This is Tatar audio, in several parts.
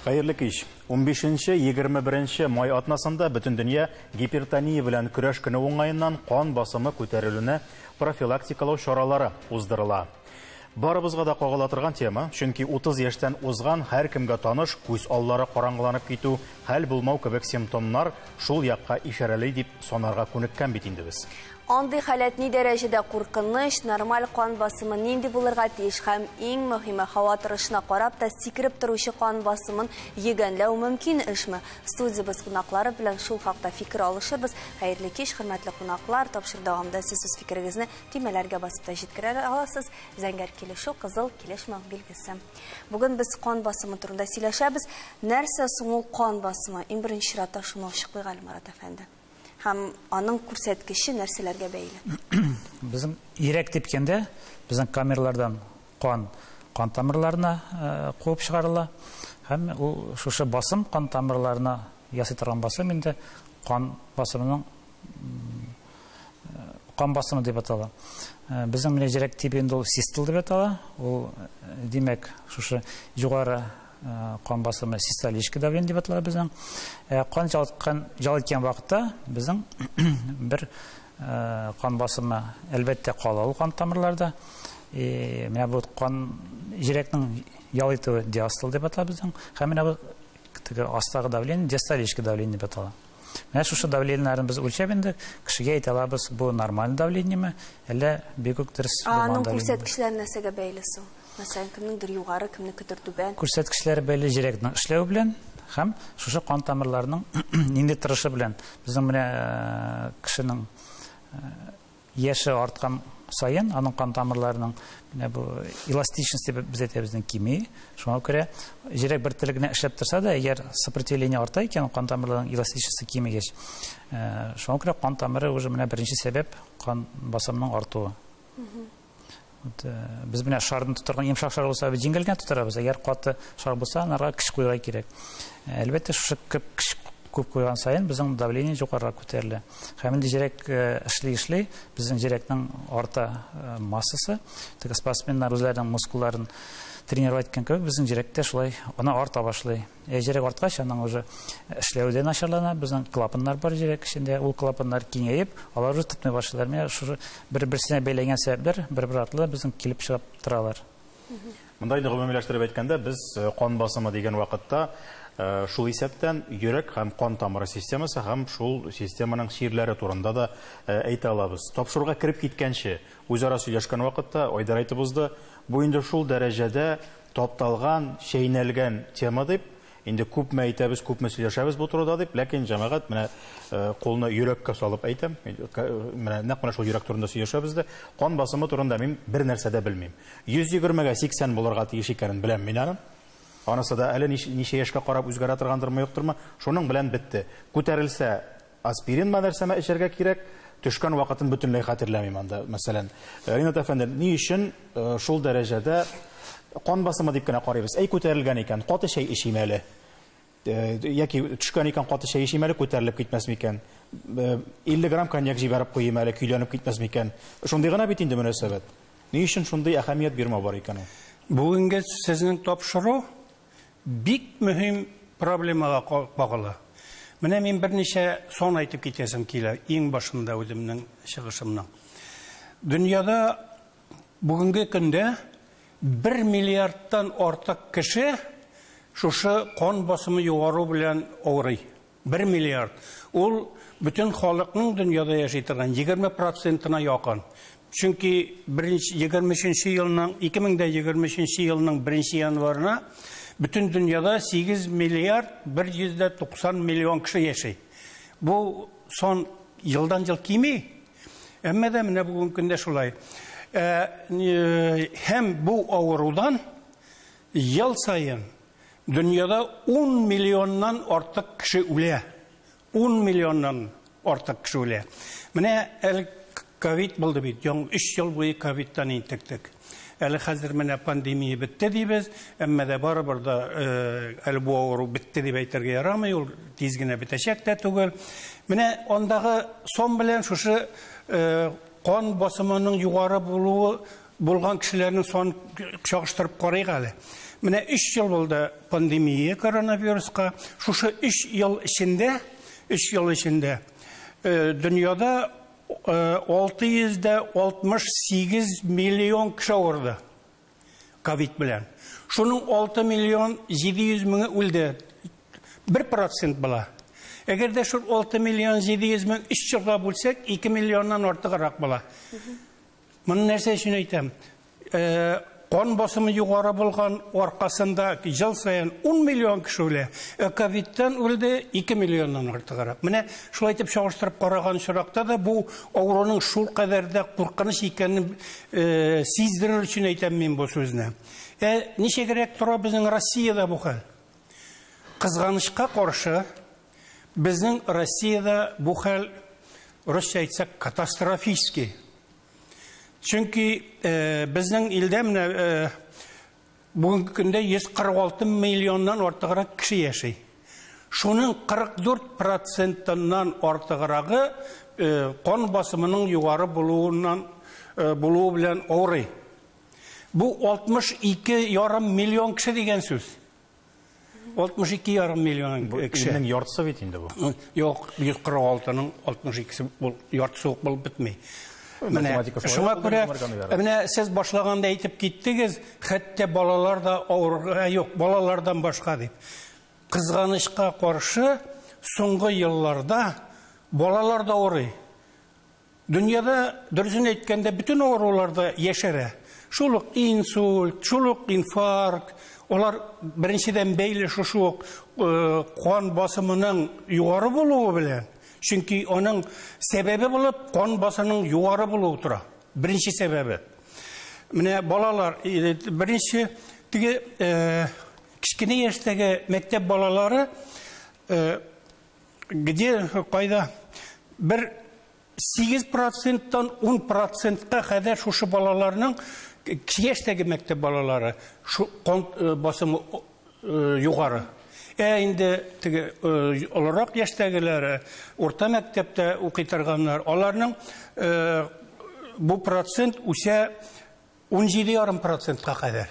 Хәерле кич. 15-21 май атнасында Бөтендөнья гипертония белән көрәш көне уңаеннан кан басымы күтәрелүне профилактикалау чаралары уздырыла. Барыбызга да кагыла торган тема, чөнки 30 яшьтән узган һәркемгә таныш күз аллары караңгыланып китү, хәл булмау кебек симптомнар шул якка ишарәли дип санарга күнеккән бит инде без. Андый халәт ни дәрәҗәдә куркыныч, нормаль кан басымы нинди булырга тиеш һәм иң мөһиме һава торышына карап та сикереп торучы кан басымын йөгәнләү мөмкин эшме? Студиябез кунаклары белән шул хакта фикер алышырбыз. Хәерле кич, хөрмәтле кунаклар, тапшыру дәвамында сез үз фикерегезне төймәләргә басып та җиткерә аласыз. Зәңгәр килешү, кызыл килешмәү билгесе. Бүген без кан басымы турында сөйләшәбез. Нәрсә соң ул кан басымы? Иң беренче чиратта шуны ачыклыйк әле, Марат әфәнде. Һәм аның күрсәткече нәрсәләргә бәйле? Безнең йөрәк типкәндә, безнең камералардан кан кан тамырларына куып чыгарыла. Һәм ул шушы басым кан тамырларына ясый торган басым инде кан басымының кан басымы дип атала. Безнең менә йөрәк тибе инде ул систол дип атала. Ул, димәк, шушы югары кан басымы систолический давление дип атала безнең. Кан ял иткән вакытта безнең бер кан басымы әлбәттә кала ул кан тамырларда. Менә бу кан йөрәкнең ял итүе диастол дип атала безнең. Һәм менә бу теге астагы давление диастолический давление дип атала. Менә шушы давлениеләрне без үлчәп инде кешегә әйтә алабыз, бу нормаль давлениеме, әллә бик үк дөрес булмаган Аның күрсәткечләре нәрсәгә бәйле соң? Мәсәлән, кемнеңдер югары, кемнекедер түбән. Күрсәткечләре бәйле йөрәкнең эшләве белән һәм шушы кан тамырларының нинди торышы белән. Безнең менә кешенең яше арткан саен аның кан тамырларының менә бу эластичность дип без әйтәбез, кими. Шуңа күрә йөрәк бер төрле генә эшләп торса да, әгәр сопротивление арта икән, кан тамырларының эластичности кимегәч, шуңа күрә кан тамыры уже менә беренче сәбәп кан басымының артуы. Вот, без менә шарны тотырган йомшак шар булса, без җиңел генә тотырабыз. Әгәр каты шар булса, анарга көч куярга кирәк. Әлбәттә, шушы күп көч күп куйган саен безнең давление югарырак күтәрелә. Һәм инде йөрәк эшли-эшли, безнең йөрәкнең арта массасы, теге спортсменнар үзләренең мускулларын тренировать иткән кебек, безнең йөрәк тә шулай аны арта башлый. Йөрәк арткач, аның уже эшләве дә начарлана, безнең клапаннар бар йөрәк эчендә, ул клапаннар киңәеп, алар уже тотмый башлыйлар. Менә шушы бер-берсенә бәйләнгән сәбәпләр бер-бер артлы безнең килеп чыгып торалар. Монда инде гомумиләштереп әйткәндә, без кан басымы дигән вакытта шул исәптән йөрәк һәм кан тамыры системасы һәм шул системаның чирләре турында да әйтә алабыз. Тапшыруга кереп киткәнче, үзара сөйләшкән вакытта Айдар әйтеп узды, бу инде шул дәрәҗәдә тапталган, чәйнәлгән тема дип, инде күпме әйтәбез, күпме сөйләшәбез бу турыда дип, ләкин җәмәгать менә кулны йөрәккә салып әйтәм, менә нәкъ менә шул йөрәк турында сөйләшәбез дә, кан басымы турында мин бер нәрсә дә белмим. 120-гә 80 булырга тиеш икәнен беләм мин аны. Анысы да әле ничә яшькә карап үзгәрә торгандырмы, юктырмы, шуның белән бетте. Күтәрелсә, аспирин ма нәрсәме эчәргә кирәк, төшкән вакытын бөтенләй хәтерләмим анда, мәсәлән. Ринат әфәнде, ни өчен шул дәрәҗәдә кан басымы дип кенә карыйбыз? Әй күтәрелгән икән, каты чәй эчим әле. Яки төшкән икән, каты чәй эчим әле, күтәрелеп китмәс микән? 50 грамм коньяк җибәреп куйым әле, көйләнеп китмәс микән? Шундый гына бит инде мөнәсәбәт. Ни өчен шундый әһәмият бирмәү бар икән ул? Бүгенге сезнең тапшыру бик мөһим проблемага баглы. Менә мин берничә сан әйтеп китәсем килә, иң башында үземнең чыгышымның. Дөньяда бүгенге көндә 1 миллиардтан артык кеше шушы кан басымы югары белән авырый. 1 миллиард. Ул бөтен халыкның дөньяда яши торган 20%-на якын. Чөнки 2023 елның 1 январына бөтен дөньяда 8 миллиард 190 миллион кеше яши. Бу сан елдан-ел кими. Әмма дә менә бүгенге көндә шулай. Һәм бу авырудан ел саен дөньяда 10 миллионнан артык кеше үлә. 10 миллионнан артык кеше үлә. Менә әле ковид булды бит. Яңа 3 ел буе ковидтан интектек. Әле хәзер менә пандемия бетте дибез, әмма дә барыбер дә әле бу авыру бетте дип әйтергә ярамый, ул тиз генә бетәчәк тә түгел. Менә андагы сон белән шушы кан басымының югары булуы булган кешеләрнең сан чагыштырып карыйк әле. Менә 3 ел булды пандемия коронавируска. Шушы 3 ел эчендә, 3 ел эчендә дөньяда 668 миллион кеше авырды ковид белән. Шуның 6 миллион 700 меңе үлде. 1% була. Әгәр дә шул 6 миллион 700 мең 3 елга бүлсәк, 2 миллионнан артыграк була. Моны нәрсә өчен әйтәм? Кан басымы югары булган аркасында ел саен 10 миллион кеше үлә. Ковидтан үлде 2 миллионнан артыграк. Менә шулай итеп чагыштырып караган очракта да бу авыруның шул кадәр дә куркыныч икәнен сиздерер өчен әйтәм мин бу сүзне. Ничегрәк тора безнең Россиядә бу хәл? Кызганычка каршы, безнең Россиядә бу хәл, русча әйтсәк, катастрофический. Чөнки безнең илдә менә бүгенге көндә 146 миллионнан артыграк кеше яши. Шуның 44%-ннан артыграгы кан басымының югары булуы белән авырый. Бу 62,5 миллион кеше дигән сүз. 62,5 миллион кеше. Илнең яртысы бит инде бу. Юк, 146-ның 62-се яртысы ук булып бетми. Менә шуңа күрә, менә сез башлаганда әйтеп киттегез, хәтта балалар да авырга юк, балалардан башка дип. Кызганычка каршы, соңгы елларда балалар да авырый. Дөньяда, дөресен әйткәндә, бөтен авырулар да яшәрә. Шул ук инсульт, шул ук инфаркт, алар беренчедән бәйле шушы ук кан басымының югары булуы белән. Чөнки аның сәбәбе булып кан басымының югары булуы тора. Беренче сәбәбе. Менә балалар, беренче теге кечкенә яшьтәге мәктәп балалары, где, кайда бер 8%-тан 10%-ка кадәр шушы балаларның кече яшьтәге мәктәп балалары шу кан басымы югары. Инде теге олырак яшьтәгеләре, урта мәктәптә укый торганнар, аларның бу процент үсә 17,5%-ка кадәр.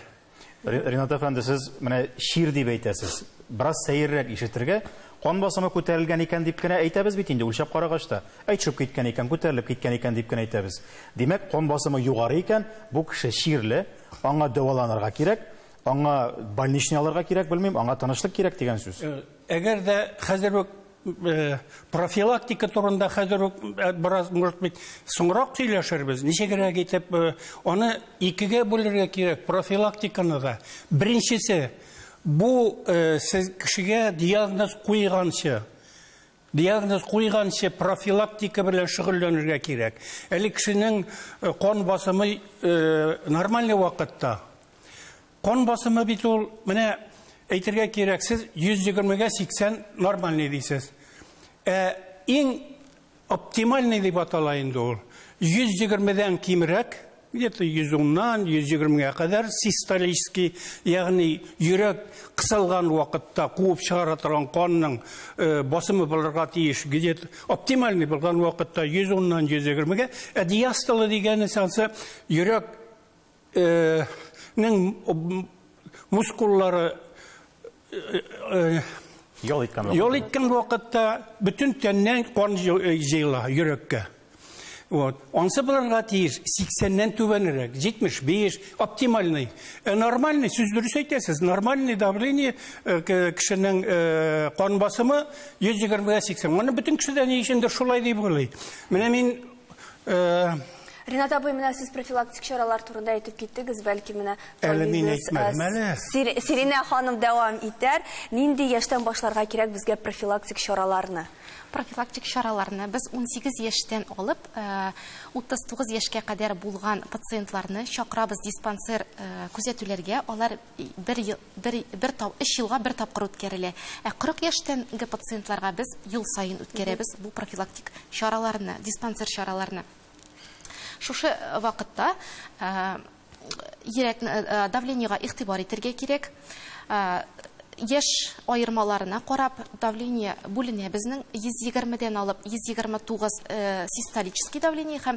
Ринат әфәнде, сез менә чир дип әйтәсез. Бераз сәеррәк ишетергә, кан басымы күтәрелгән икән дип кенә әйтәбез бит инде, үлчәп карагач та. Әй, төшеп киткән икән, күтәрелеп киткән икән дип кенә әйтәбез. Димәк, кан басымы югары икән, бу кеше чирле, аңа дәваланырга кирәк, аңа больничный алырга кирәк, белмим, аңа тынычлык кирәк дигән сүз. Әгәр дә хәзер үк профилактика турында хәзер үк бераз, может быть, соңрак сөйләшербез. Ничегрәк итеп, аны икегә бүлергә кирәк, профилактиканы да. Беренчесе, бу сез кешегә диагноз куйганчы, диагноз куйганчы профилактика белән шөгыльләнергә кирәк. Әле кешенең кан басымы нормальный вакытта. Кан басымы бит ул, менә әйтергә кирәк, сез 120-гә 80 нормальный дисез. Иң оптимальный дип атала инде ул. 120-дән кимрәк, где-то 110-нан 120-гә кадәр систолический, ягъни йөрәк кысылган вакытта куып чыгара торган канның басымы булырга тиеш, где-то оптимальный булган вакытта 110-нан 120-гә. Ә диастола дигәне сансы йөрәк нең мускуллары Ял иткән вакытта. Ял иткән вакытта бөтен тәннән кан җыела йөрәккә. Вот. Ансы булырга тиеш 80-нән түбәнрәк, 75 оптимальный. Нормальный, сүз дөрес әйтәсез, нормальный давление кешенең кан басымы 120-80. Моны бөтен кеше дә ни өчендер шулай дип уйлый. Менә мин Ринат абый, менә сез профилактик чаралар турында әйтеп киттегез, бәлки менә Әле мин табибыбыз, әйтмәдем әле. Сиринә ханым дәвам итәр. Нинди яшьтән башларга кирәк безгә профилактик чараларны? Профилактик чараларны без 18 яшьтән алып 39 яшькә кадәр булган пациентларны чакырабыз диспансер күзәтүләргә. Алар бер ел, бер, бер тап, өч елга бер тапкыр үткәрелә. Ә 40 яшьтәнге пациентларга без ел саен үткәрәбез бу профилактик чараларны, диспансер чараларны. Шушы вакытта йөрәкне давлениега игътибар итәргә кирәк. Яшь аермаларына карап давление бүленә безнең 120-дән алып 129 систолический давление һәм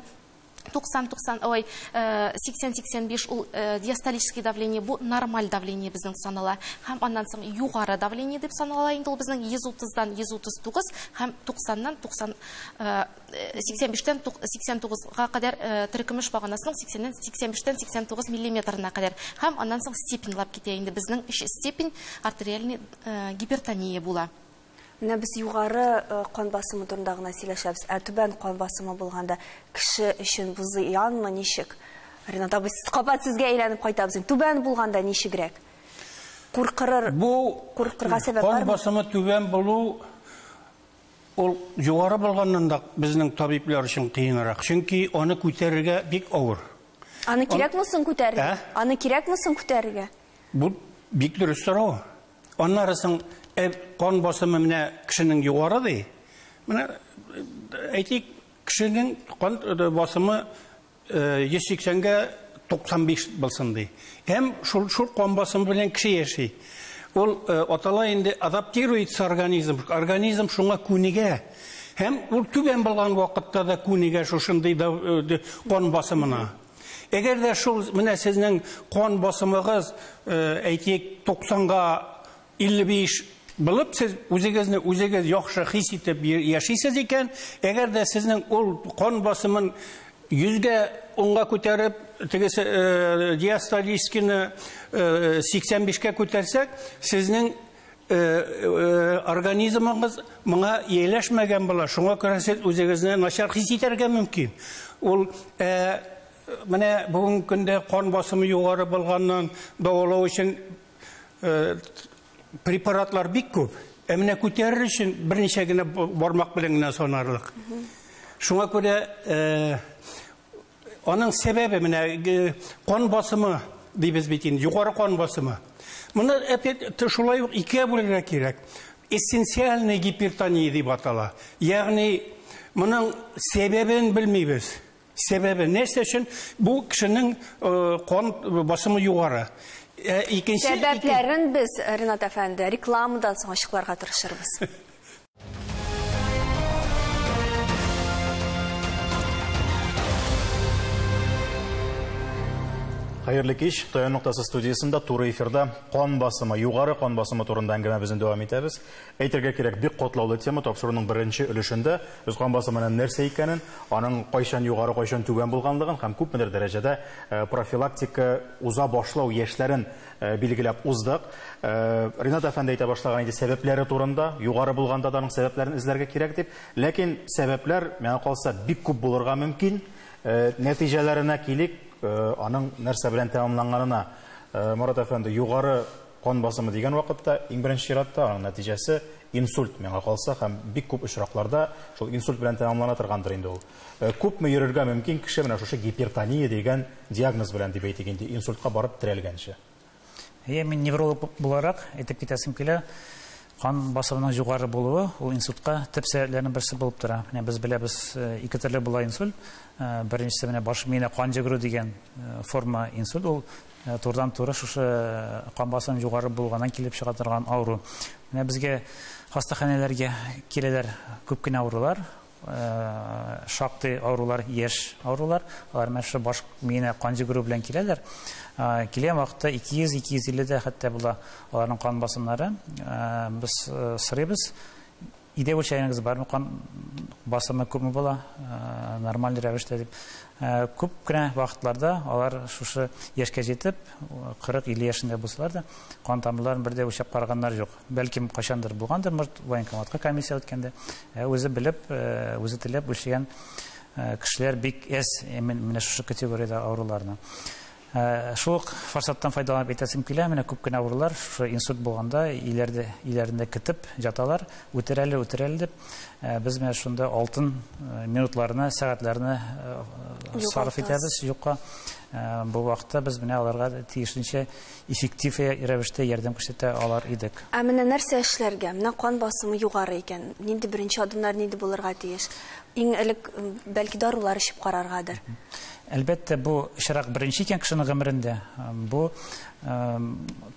90-90, ой, 80-85 ул диастолический давление, бу нормаль давление безнең санала. Һәм аннан соң югары давление дип санала инде ул безнең 130-дан 139 һәм 90-нан 90, 85-тән 89-га кадәр, теркемеш баганасының 80-нән 85-тән 89 миллиметрына кадәр. Һәм аннан соң степеньлап китә инде безнең 3 степень артериальный гипертония була. Менә без югары кан басымы турында гына сөйләшәбез. Ә түбән кан басымы булганда кеше өчен бу зыянмы, ничек? Ринат абый, кабат сезгә әйләнеп кайтабыз. Түбән булганда ничегрәк? Куркырыр, бу куркырга сәбәп кан бармы? Басымы түбән булу ул югары булганнан да безнең табиблар өчен кыенрак. Чөнки аны күтәрергә бик авыр. Аны кирәкме соң күтәрергә? Аны кирәкме соң күтәрергә? Бу бик дөрес сорау. Аннары соң кан басымы менә кешенең югары ди. Менә әйтик, кешенең кан басымы 180-гә 95 булсын ди. Һәм шул кан басымы белән кеше яши. Ул атала инде адаптируется организм. Организм шуңа күнегә. Һәм ул түбән булган вакытта да күнегә шушындый кан басымына. Әгәр дә шул менә сезнең кан басымыгыз әйтик 90-га 55 булып, сез үзегезне үзегез яхшы хис итеп яшисез икән, әгәр дә сезнең ул кан басымын 100-гә 10-га күтәреп, тегесе диастолическийны 85-кә күтәрсәк, сезнең организмыгыз моңа ияләшмәгән була. Шуңа күрә сез үзегезне начар хис итәргә мөмкин. Ул менә бүгенге көндә кан басымы югары булганнан дәвалау өчен препаратлар бик күп. Ә менә күтәрер өчен берничә генә бармак белән генә санарлык. Шуңа күрә аның сәбәбе менә кан басымы дибез бит инде, югары кан басымы. Моны опять шулай ук икегә бүлергә кирәк. Эссенциальный гипертония дип атала. Ягъни моның сәбәбен белмибез. Сәбәбе нәрсә өчен бу кешенең кан басымы югары. Икенче сәбәпләрен без, Ринат әфәнде, рекламадан соң ачыкларга тырышырбыз. Хәерле кич. Таяну ноктасы студиясендә туры эфирда кан басымы, югары кан басымы турында әңгәмәбезне дәвам итәбез. Әйтергә кирәк, бик катлаулы тема. Тапшыруның беренче өлешендә без кан басымының нәрсә икәнен, аның кайчан югары, кайчан түбән булганлыгын һәм күпмедер дәрәҗәдә профилактика уза башлау яшьләрен билгеләп уздык. Ринат әфәнде әйтә башлаган иде сәбәпләре турында, югары булганда да аның сәбәпләрен эзләргә кирәк дип. Ләкин сәбәпләр, миңа калса, бик күп булырга мөмкин. Нәтиҗәләренә килик, аның нәрсә белән тәмамланганына. Мурат әфәнде, югары кан басымы дигән вакытта иң беренче чиратта аның нәтиҗәсе инсульт, миңа калса, һәм бик күп очракларда шул инсульт белән тәмамлана торгандыр инде ул. Күпме йөрергә мөмкин кеше менә шушы гипертония дигән диагноз белән дип әйтик инде, инсультка барып терәлгәнче? Мин невролог буларак әйтеп китәсем килә, кан басымының югары булуы ул инсультка төп сәбәпләрнең берсе булып тора. Менә без беләбез, ике төрле була инсульт. Беренчесе менә баш миенә кан йөгерү дигән форма инсульт, ул турыдан-туры шушы кан басымы югары булганнан килеп чыга торган авыру. Менә безгә хастаханәләргә киләләр күп кенә авырулар, шактый авырулар, яшь авырулар. Алар менә шушы баш миенә кан йөгерү белән киләләр. Килгән вакытта 200-250 дә хәтта була аларның кан басымнары. Без сорыйбыз, өйдә үлчәгәнегез бармы, кан басымы күпме була, нормаль рәвештә дип. Күп кенә вакытларда алар шушы яшькә җитеп, 40-50 яшендә булсалар да, кан тамырларын бер дә үлчәп караганнар юк. Бәлкем кайчандыр булгандыр, может, военкоматка комиссия үткәндә, үзе белеп, үзе теләп үлчәгән кешеләр бик әз, менә шушы категориядә авыруларны. Шул ук форсаттан файдаланып әйтәсем килә, менә күп кенә авырулар шушы инсульт булганда өйләрендә көтеп жаталар, үтер әле, үтер әле дип. Без менә шунда алтын минутларны, сәгатьләрне сарыф итәбез юкка. Бу вакытта без менә аларга тиешенчә эффектив рәвештә ярдәм күрсәтә алар идек. Ә менә нәрсә эшләргә? Менә кан басымы югары икән, нинди беренче адымнар нинди булырга тиеш? Иң элек бәлки дарулар эчеп караргадыр. Әлбәттә, бу чирак беренче икән кешенең гомерендә. Бу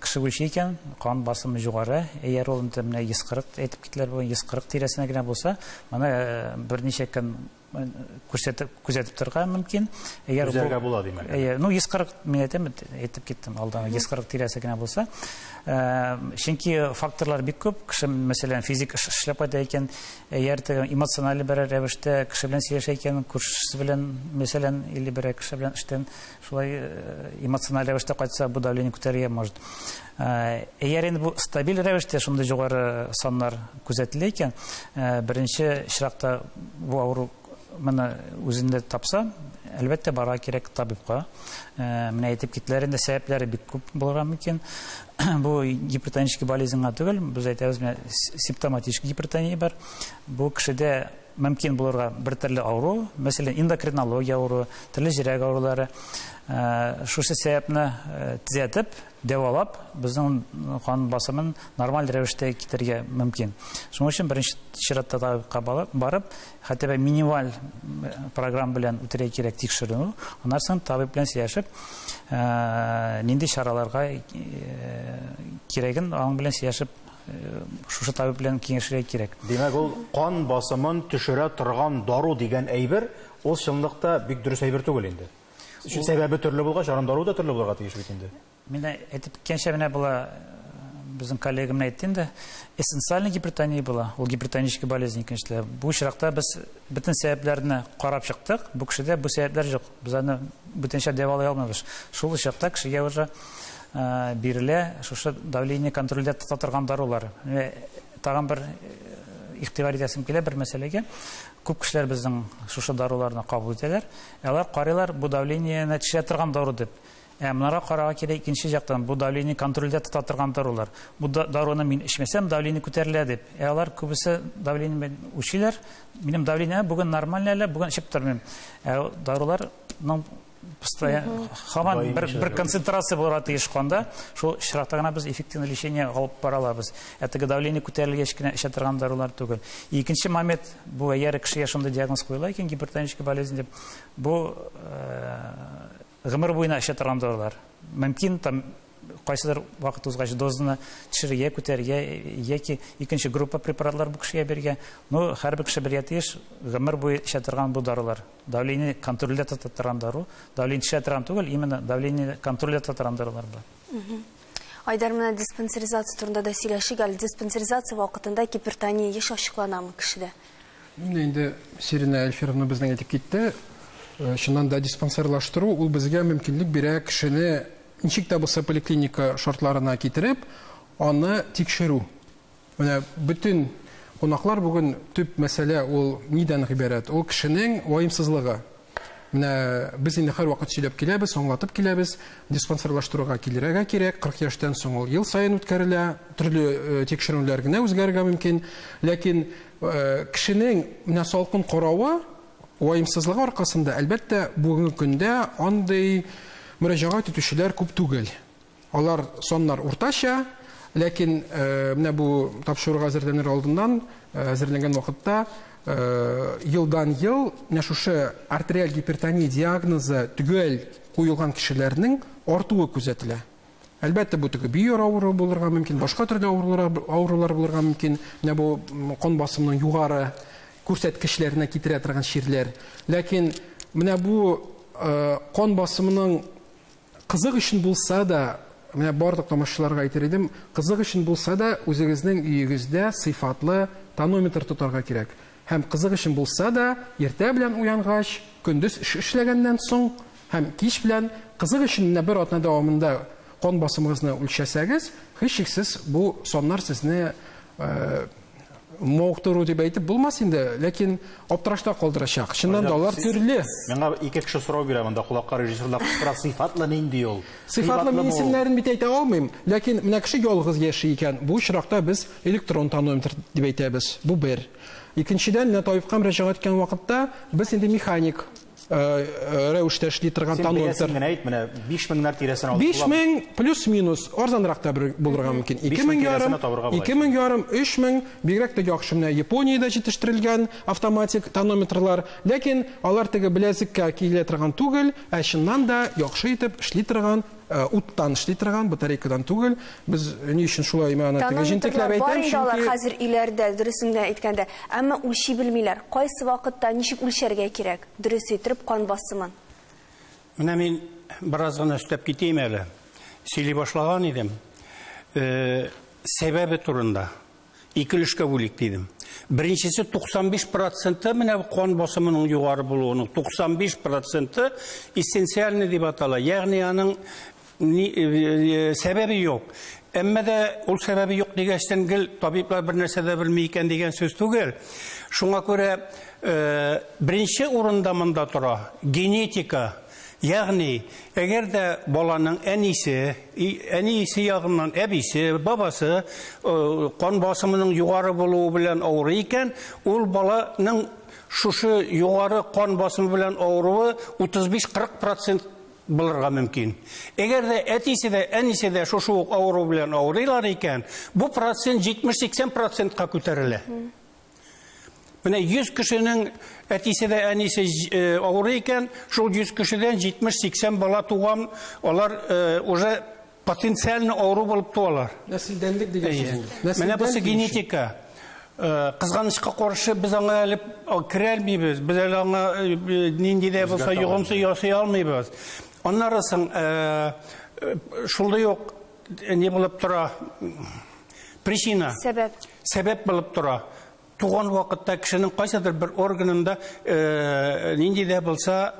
кеше үлчи икән, кан басымы югары. Әгәр ул инде менә 140 әйтеп киттеләр, бу 140 тирәсенә генә булса, моны берничә көн күзәтеп торырга мөмкин. Әгәр Күзәргә була, димәк. Әйе, ну 140 мин әйтәм, әйтеп киттем алдан, 140 тирәсе генә булса. Чөнки факторлар бик күп. Кеше, мәсәлән, физик эш эшләп кайта икән, әгәр теге эмоциональ бер рәвештә кеше белән сөйләшә икән, күршесе белән, мәсәлән, или берәр кеше белән эштән шулай эмоциональ рәвештә кайтса, бу давление күтәрергә может. Әгәр инде бу стабиль рәвештә шундый югары саннар күзәтелә икән, беренче чиратта бу авыру моны үзендә тапса, әлбәттә барырга кирәк табибка. Менә әйтеп киттеләр инде, сәбәпләре бик күп булырга мөмкин. Бу гипертонический болезньга түгел, без әйтәбез, менә симптоматический гипертония бар. Бу кешедә мөмкин булырга бер төрле авыру, мәсәлән, эндокринология авыруы, төрле йөрәк авырулары. Шушы сәбәпне төзәтеп, дәвалап, безнең кан басымын нормаль рәвештә китерергә мөмкин. Шуның өчен беренче чиратта табибка барып, хәтта бер минималь программа белән үтәргә кирәк тикшеренү, аннан соң табиб белән сөйләшеп, нинди чараларга кирәген аның белән сөйләшеп, шушы табиб белән киңәшергә кирәк. Димәк, ул кан басымын төшерә торган дару дигән әйбер, ул чынлыкта бик дөрес әйбер түгел инде. Чөнки сәбәбе төрле булгач, аның дару да төрле булырга тиеш бит инде. Мин әйтеп киткәнчә, менә була, безнең коллегам әйтте инде, эссенциальный гипертония була, ул гипертонический болезнь икенчеләр. Бу очракта без бөтен сәбәпләрне карап чыктык, бу кешедә бу сәбәпләр юк. Без аны бүтәнчә дәвалый алмыйбыз. Шул очракта кешегә уже бирелә шушы давление контрольдә тота торган дарулар. Менә тагын бер игътибар итәсем килә бер мәсьәләгә. Күп кешеләр безнең шушы даруларны кабул итәләр. Алар карыйлар, бу давлениене төшерә торган дару дип. Монара карарга кирәк икенче яктан, бу давление контрольдә тота торган дарулар. Бу даруны мин эчмәсәм, давление күтәрелә дип. Алар күбесе давление белән үлчиләр. Минем давление бүген нормаль әле, бүген эчеп тормыйм. Даруларның постоянно һаман Даими бер эчәргә. концентрация булырга тиеш канда, шул очракта гына без эффективное лечение алып бара алабыз. Теге давление күтәрелгәч кенә эчә торган дарулар түгел. Икенче момент, бу әгәр кешегә шундый диагноз куела икән, гипертоническая болезнь дип, бу гомер буена эчә торган дарулар. Мөмкин там кайсыдыр вакыт узгач дозаны төшерергә, күтәрергә яки икенче группа препаратлар бу кешегә бирергә. Но һәрбер кеше бирергә тиеш гомер буе эчә торган бу дарулар. Давление контрольдә тота торган дару, давление төшә торган түгел, именно давление контрольдә тота торган дарулар бар. Айдар, менә диспансеризация турында да сөйләшик әле. Диспансеризация вакытында гипертония еш ачыкланамы кешедә? Менә инде Сирина Әлфировна безнең әйтеп китте. Чыннан да диспансерлаштыру ул безгә мөмкинлек бирә кешене ничек тә булса поликлиника шартларына китереп, аны тикшерү. Менә бөтен кунаклар бүген төп мәсьәлә ул нидән гыйбарәт? Ул кешенең ваемсызлыгы. Менә без инде һәрвакыт сөйләп киләбез, аңлатып киләбез, диспансерлаштыруга килергә кирәк, 40 яшьтән соң ул ел саен үткәрелә, төрле тикшеренүләр генә үзгәрергә мөмкин. Ләкин кешенең менә салкын каравы, ваемсызлыгы аркасында, әлбәттә, бүгенге көндә андый мөрәҗәгать итүчеләр күп түгел. Алар саннар уртача, ләкин менә бу тапшыруга әзерләнер алдыннан әзерләнгән вакытта елдан ел менә шушы артериаль гипертония диагнозы төгәл куелган кешеләрнең артуы күзәтелә. Әлбәттә, бу теге бөер авыруы булырга мөмкин, башка төрле авырулар булырга мөмкин. Менә бу кан басымының югары күрсәткечләренә китерә торган чирләр. Ләкин менә бу кан басымының кызык өчен булса да, менә барлык тамашачыларга әйтер идем, кызык өчен булса да, үзегезнең өегездә сыйфатлы тонометр тотарга кирәк. Һәм кызык өчен булса да, иртә белән уянгач, көндез эш эшләгәннән соң һәм кич белән кызык өчен менә бер атна дәвамында кан басымыгызны үлчәсәгез, һичшиксез бу саннар сезне мавыктыру дип әйтеп булмас инде, ләкин аптырашта калдырачак. Чыннан да алар төрле. Миңа ике кеше сорау бирә монда, колакка режиссерлар кычкыра, сыйфатлы нинди ул? Сыйфатлы мин Сыйфатлы исемнәрен бит әйтә алмыйм, ләкин менә кеше ялгыз яши икән, бу очракта без электрон тонометр дип әйтәбез. Бу бер. Икенчедән, менә табибка мөрәҗәгать иткән вакытта без инде механик рәвештә эшли торган Син тонометр. бәясен генә әйт, менә биш меңнәр тирәсен алып Биш буламы? мең плюс-минус арзанрак та бер булырга мөмкин. Биш Ике мең мең ярым, тирәсенә табырга була ике мең ярым, өч мең, бигрәк тә яхшы менә Япониядә җитештерелгән автоматик тонометрлар, ләкин алар теге беләзеккә килә торган түгел, ә чыннан да яхшы итеп эшли торган уттан эшли торган, батарейкадан түгел. Без ни өчен шулай аны теге җентекләп әйтәм, чөнки алар хәзер өйләрдә, дөресен генә әйткәндә, әмма үлчи белмиләр. Кайсы вакытта ничек үлчәргә кирәк? Дөрес итеп кан басымын. Менә мин бераз гына өстәп китәм әле. Сөйли башлаган идем. Сәбәбе турында ике өлешкә бүлик дидем. Беренчесе 95% менә кан басымының югары булуының 95% эссенциальный дип атала. Ягъни аның сәбәбе юк. Әмма дә ул сәбәбе юк дигәчтән гел табиблар бер нәрсә дә белми икән дигән сүз түгел. Шуңа күрә беренче урында монда тора генетика. Ягъни, әгәр дә баланың әнисе, әнисе ягыннан әбисе, бабасы кан басымының югары булуы белән авырый икән, ул баланың шушы югары кан басымы белән авыруы 35-40% булырга мөмкин. Әгәр дә әтисе дә, әнисе дә шушы ук авыру белән авырыйлар икән, бу процент 70-80%ка күтәрелә. Менә 100 кешенең әтисе дә әнисе авырый икән, шул 100 кешедән 70-80 бала туган, алар уже потенциально авыру булып туалар. Нәселдәнлек дигән сүз. Менә бусы генетика. Кызганычка каршы без аңа әле керә алмыйбыз, без әле аңа нинди дә булса йогынты ясый алмыйбыз. Аннары соң шундый ук ни булып тора? Причина. Сәбәп. Сәбәп булып тора. Туган вакытта кешенең кайсыдыр бер органында нинди дә булса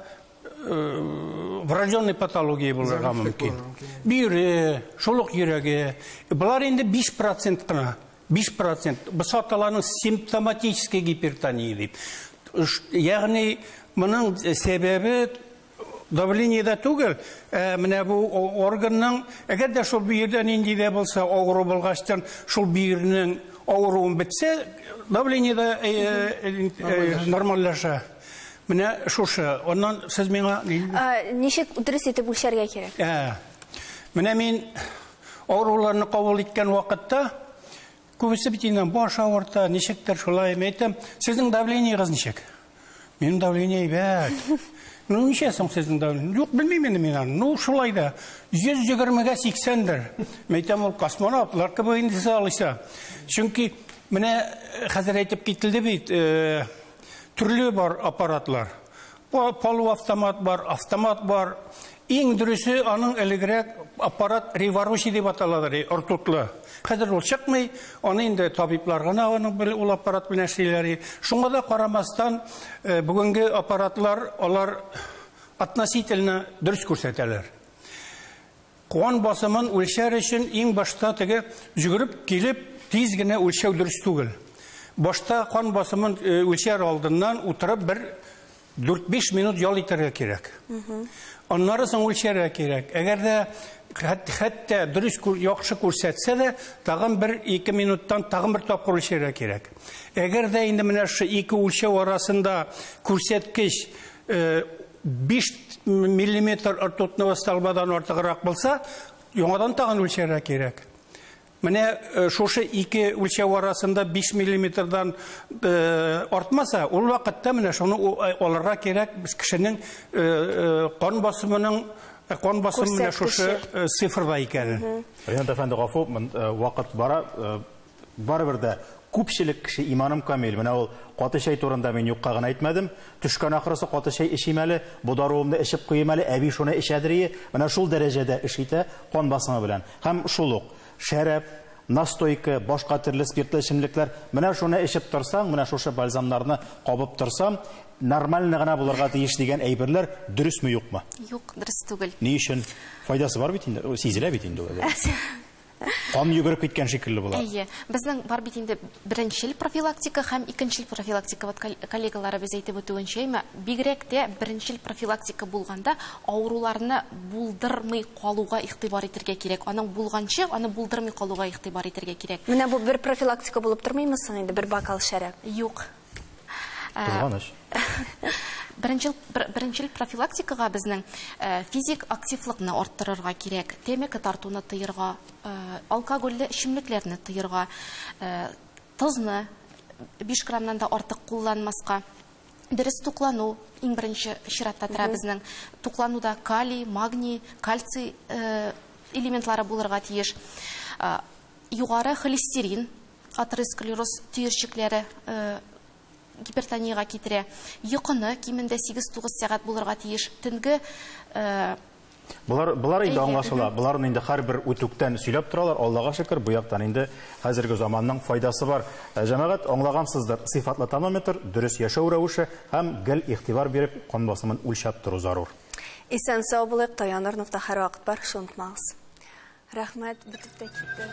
врожденный патология булырга мөмкин. Бөере, шул ук йөрәге. Болар инде 5% кына. 5%. Бу саталарның симптоматический гипертония дип. Ягъни моның сәбәбе давлениедә түгел, менә бу органның, әгәр дә шул бөердә нинди дә булса авыру булгачтан, шул бөернең авыруын бетсә, давление дә нормальләшә. Менә шушы. Аннан сез миңа ничек дөрес итеп үлчәргә кирәк? Менә мин авыруларны кабул иткән вакытта күбесе бит инде баш авырта, ничектер шулай әйтәм. Сезнең давлениегез ничек? Минем давление әйбәт. Ну, ничә соң сезнең давление? Юк, белмим инде мин аны. Ну, шулай да. 120-гә 80-дер. Мин әйтәм, ул космонавтлар кебек инде сез алайса. Чөнки менә хәзер әйтеп кителде бит, төрле бар аппаратлар. Полуавтомат бар, автомат бар. Иң дөресе аның элегрәк аппарат реворучий дип аталадыр, ртутлы. Хәзер ул чыкмый, аны инде табиблар гына аның ул аппарат белән эшлиләр. Шуңа да карамастан, бүгенге аппаратлар алар относительно дөрес күрсәтәләр. Кан басымын үлчәр өчен иң башта теге йөгереп килеп тиз генә үлчәү дөрес түгел. Башта кан басымын үлчәр алдыннан утырып бер 4-5 минут ял итәргә кирәк. Аннары соң үлчәргә кирәк. Әгәр дә хәтта дөрес яхшы күрсәтсә дә, тагын 1-2 минуттан тагын бер тапкыр үлчәргә кирәк. Әгәр дә инде менә шу ике үлчәү арасында күрсәткеч 5 миллиметр ртутного столбадан артыграк булса, яңадан тагын үлчәргә кирәк. Менә шушы ике үлчәү арасында 5 миллиметрдан артмаса, ул вакытта менә шуны алырга кирәк, без кешенең кан басымының кан басымы менә шушы цифрда икәнен. Ринат әфәнде, гафу, вакыт бара, барыбер дә күпчелек кеше иманым камил. Менә ул каты чәй турында мин юкка гына әйтмәдем. Төшкән ахрысы каты чәй эчим әле, бу даруымны эчеп куйым әле, әби шуны эчәдер. Менә шул дәрәҗәдә эш итә кан басымы белән. Һәм шул ук шәраб, настойка, башка төрле спиртлы эчемлекләр, менә шуны эчеп торсаң, менә шушы бальзамнарны кабып торсам, нормально гына булырга тиеш дигән әйберләр дөресме, юкмы? Юк, дөрес түгел. Ни өчен? Файдасы бар бит инде, сизелә бит инде ул. Кан йөгереп киткән шикелле була. Әйе, безнең бар бит инде беренчел профилактика һәм икенчел профилактика. Вот коллегаларыбыз әйтеп үтүенчә, әмма бигрәк тә беренчел профилактика булганда авыруларны булдырмый калуга игътибар итәргә кирәк. Аның булганчы, аны булдырмый калуга игътибар итәргә кирәк. Менә бу бер профилактика булып тормыймы соң инде бер бокал шәраб? Юк. Кызганыч. Беренчел профилактикага безнең физик активлыкны арттырырга кирәк, тәмәке тартуны тыярга, алкогольле эчемлекләрне тыярга, тозны 5 граммнан да артык кулланмаска. Дөрес туклану иң беренче чиратта тора безнең. Туклануда калий, магний, кальций элементлары булырга тиеш. Югары холестерин, атеросклероз төерчекләре гипертониягә китерә. Йокыны кимендә 8-9 сәгать булырга тиеш. Төнге Болар инде аңлашыла. Боларны инде һәрбер үтүктән сөйләп торалар. Аллага шөкер, бу яктан инде хәзерге заманның файдасы бар. Җәмәгать, аңлагансыздыр, сыйфатлы тонометр, дөрес яшәү рәвеше һәм гел игътибар биреп кан басымын үлчәп тору зарур. Исән сау булыйк, таяныр нокта һәрвакыт бар, шуны онытмагыз. Рәхмәт, бетеп тә китте.